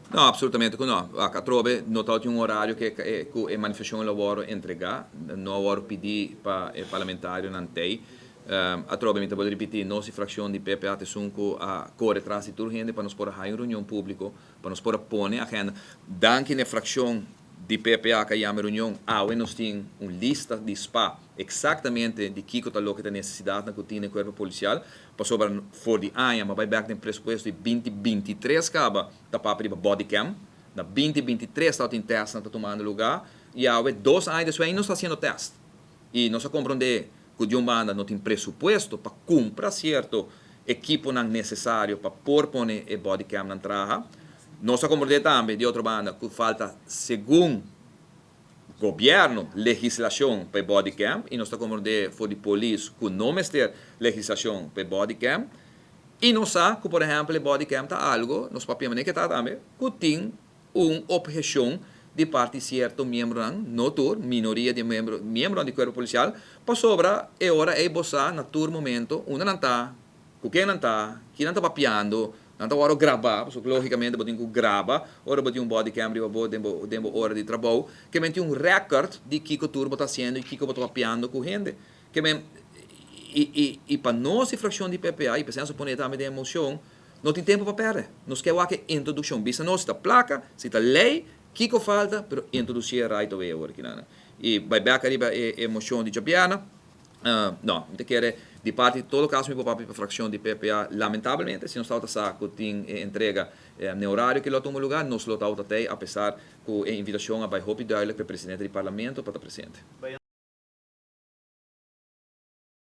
No, absolutamente ku no. Atrobe no tabatin un orario ku e manifestashon lo wòrdu entregá. No a wòrdu pidí pa e parlamentarionan tei. Atrobe mi ta bolbe ripití, nos di frakshon di PPA ta esun ku a kore tras di tur hende pa nos por a haña un reunion públiko, pa nos por a pone agenda. Danki na e frakshon di PPA ku a yama e reunion, awe nos tin un lista di spa eksaktamente di kiko ta loke ta nesesidatnan ku tin den kuerpo polisial. Pasobra for di aña m'a bai bek den presupuesto di 2023 kaba ta papia riba bodycam. Na 2023 tabatin tèstnan ta tumando lugá i awe 2 aña despues ainda nos ta hasiendo tèst. I nos a komprondé ku di un banda no tin presupuesto pa kumpra sierto ekiponan nesesario pa por pone e bodycamnan traha. Nos a komprondé tambe di otro banda ku falta, segun gobièrnu, legislashon pa e bodycam i nos ta komprondé for di polis ku no mester legislashon pa e bodycam. I nos sa ku, por ehèmpel, e bodycam ta algu, nos papia manera ke ta tambe, ku tin un opheshon di parti sierto miembronan, no tur, minoria di miembronan di kuerpo polisial, pasobra e ora ei bo sa na tur momento unda nan ta, ku ken nan ta, ki nan ta papiando, nan ta wòrdu grabá, pasobra lógikamente bo tin ku graba ora bo tin un bodycam riba bo den bo ora di trabou, ke men tin un rèkòrt di kiko tur bo ta hasiendo i kiko bo ta papiando ku hende. Ke men i pa nos di frakshon di PPA, i p'esei nos a pone tambe den e moshon, no tin tempu pa pèrdè. Nos ke wak e introdukshon. Bisa nos si ta plaka, si ta lei, kiko falta, pero introdusié right away awor kinan. I bai bèk ariba e moshon di djabièrnè. No, mi ta kere di parti todo kaso mi por papia pa frakshon di PPA, lamentablemente si nos tabata sa ku tin e entrega n'e orario ku lo a tuma lugá, nos lo tabata tei apesar ku e invitashon a bai hopi duidelijk pa e presidente di parlamento pa ta presente.